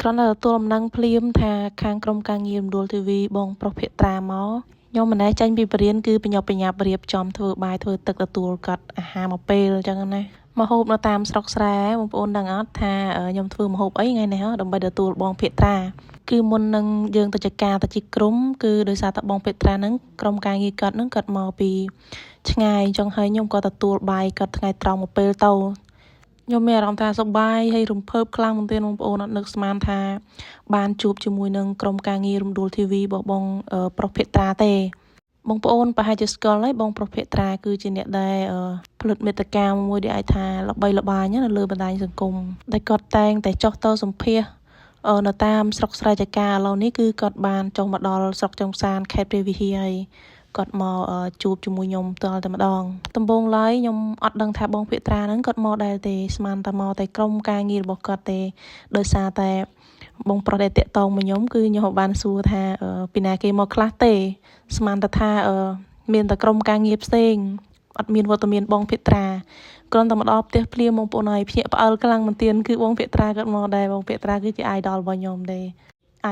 គ្រាន់តែទទួលដំណឹងភ្លាមថាខាងក្រុមការងាររំដួលធីវីបងប្រុសភក្ត្រាមកខ្ញុំមិនដែលចាញ់ពីបរៀនគឺបញ្ញាប់បញ្ញាប់រៀបចំធ្វើបាយធ្វើទឹកទទួលគាត់អាហារមកពេលអញ្ចឹងណាមកហូបនៅតាមស្រុកស្រែបងប្អូនដឹងអត់ថាខ្ញុំធ្វើម្ហូបអីថ្ងៃនេះដើម្បីទទួលបងភក្ត្រាគឺមុននឹងយើងទៅចការទៅជីក្រុមគឺដោយសារតែបងពេត្រាហ្នឹងក្រុមការងារគាត់ហ្នឹងគាត់មកពីឆ្ងាយអញ្ចឹងហើយខ្ញុំក៏ទទួលបាយគាត់ថ្ងៃត្រង់មកពេលទៅខ្ញុំមានអារម្មណ៍ថាសប្បាយហើយរំភើបខ្លាំងមែនទែនបងប្អូនអត់នឹកស្មានថាបានជួបជាមួយនឹងក្រុមការងាររំដួលធីវីរបស់បងប្រុសភក្ត្រាទេបងប្អូនប្រហែលជាស្គាល់ហើយបងប្រុសភក្ត្រាគឺជាអ្នកដែលផលិតមេត្តាមួយដែលអាចថាល្បីល្បាញនៅលើបណ្ដាញសង្គមដែលគាត់តែងតែចុះទៅសម្ភាសនៅតាមស្រុកស្រែចកាឥឡូវនេះគឺគាត់បានចុះមកដល់ស្រុកចុងសានខេត្តព្រះវិហារហើយគាត់មកជួបជាមួយខ្ញុំផ្ទាល់តែម្ដងដំបូងឡើយខ្ញុំអត់ដឹងថាបងភក្ត្រាហ្នឹងគាត់មកដែរទេស្មានតែមកតែក្រុមការងាររបស់គាត់ទេដោយសារតែបងប្រុសដែលតាក់តងមកខ្ញុំគឺខ្ញុំបានសួរថាពីណាគេមកខ្លះទេស្មានតែថាមានតែក្រុមការងារផ្សេងអត់មានវត្តមានបងភក្ត្រាគ្រាន់តែមកដល់ផ្ទះភ្លាមបងប្អូនហើយភ្ញាក់ផ្អើលខ្លាំងមែនទែនគឺបងភក្ត្រាគាត់មកដែរបងភក្ត្រាគឺជា idol របស់ខ្ញុំដែរ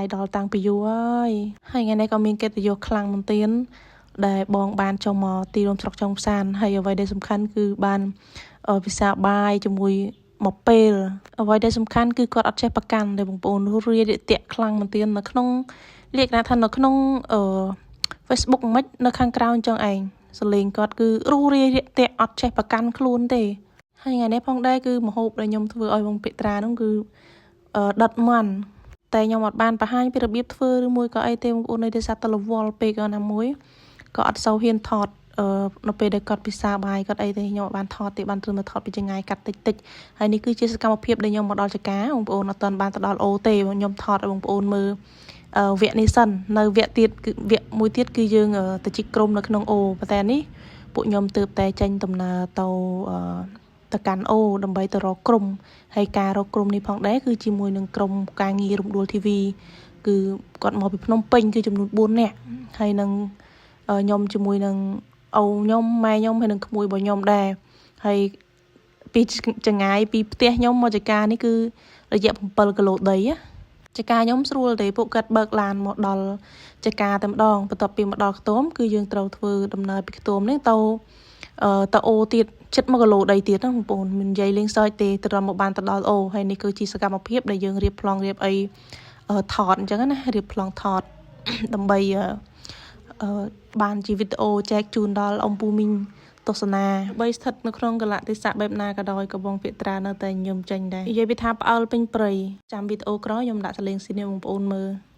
idol តាំងពីយូរហើយហើយថ្ងៃនេះក៏មានកិត្តិយសខ្លាំងមែនទែនដែលបងបានចុះមកទីរួមស្រុកចុងផ្សានហើយអ្វីដែលសំខាន់គឺបានពិសាបាយជាមួយមកពេលអ្វីដែលសំខាន់គឺគាត់អត់ចេះប្រកាន់ទេបងប្អូនរាយតាក់ខ្លាំងមែនទែននៅក្នុងលក្ខណៈថានៅក្នុងអឺ Facebook មិននៅខាងក្រៅអញ្ចឹងឯងសលេងគាត់គឺរូរាយរាក់ទាក់អត់ចេះប្រកាន់ខ្លួនទេហើយថ្ងៃនេះផងដែរគឺម្ហូបដែលខ្ញុំធ្វើឲ្យបងភិត្រានោះគឺដុតមាន់តែខ្ញុំអត់បានបង្ហាញពីរបៀបធ្វើឬមួយក៏អីទេបងប្អូននៅដោយសារតែរវល់ពេកណាមួយក៏អត់សូវហ៊ានថតអឺនៅពេលដែលគាត់ពិសាបាយគាត់អីទេខ្ញុំអត់បានថតទេបានត្រឹមតែថតពីចង្ងាយកាត់តិចតិចហើយនេះគឺជាសកម្មភាពដែលខ្ញុំមកដល់ចការបងប្អូនអត់ទាន់បានទៅដល់អូទេខ្ញុំថតឲ្យបងប្អូនមើលវគ្គនេះសិននៅវគ្គទៀតគឺវគ្គមួយទៀតគឺយើងទៅជីកក្រុមនៅក្នុងអូប៉ុន្តែនេះពួកខ្ញុំទើបតែចេញដំណើរទៅទៅកាន់អូដើម្បីទៅរកក្រុមហើយការរកក្រុមនេះផងដែរគឺជាមួយនឹងក្រុមការងាររំដួលធីវីគឺគាត់មកពីភ្នំពេញគឺចំនួន4នាក់ហើយនឹងខ្ញុំជាមួយនឹងអូខ្ញុំម៉ែខ្ញុំហើយនឹងក្មួយរបស់ខ្ញុំដែរហើយពីចង្ងាយពីផ្ទះខ្ញុំមកចការនេះគឺរយៈ7គីឡូដីណាចការខ្ញុំស្រួលទេពួកគាត់បើកឡានមកដល់ចការតែម្ដងបន្ទាប់ពីមកដល់ខ្ទមគឺយើងត្រូវធ្វើដំណើរពីខ្ទមនេះទៅទៅអូទៀតជិត1គីឡូដីទៀតណាបងប្អូនមិននិយាយលេងសើចទេទៅដល់មកបានទៅដល់អូហើយនេះគឺជាសកម្មភាពដែលយើងរៀបប្លង់រៀបអីថតអញ្ចឹងណារៀបប្លង់ថតដើម្បីបានជាវីដេអូចែកជូនដល់អំពូមីងទស្សនាបីស្ថិតនៅក្នុងកលៈទេសៈបែបណាក៏ដោយក៏បងភិត្រានៅតែញឹមចេញដែរនិយាយពីថាផ្អើលពេញព្រៃចាំវីដេអូក្រោយខ្ញុំដាក់សលេងស៊ីនេះបងប្អូនមើល។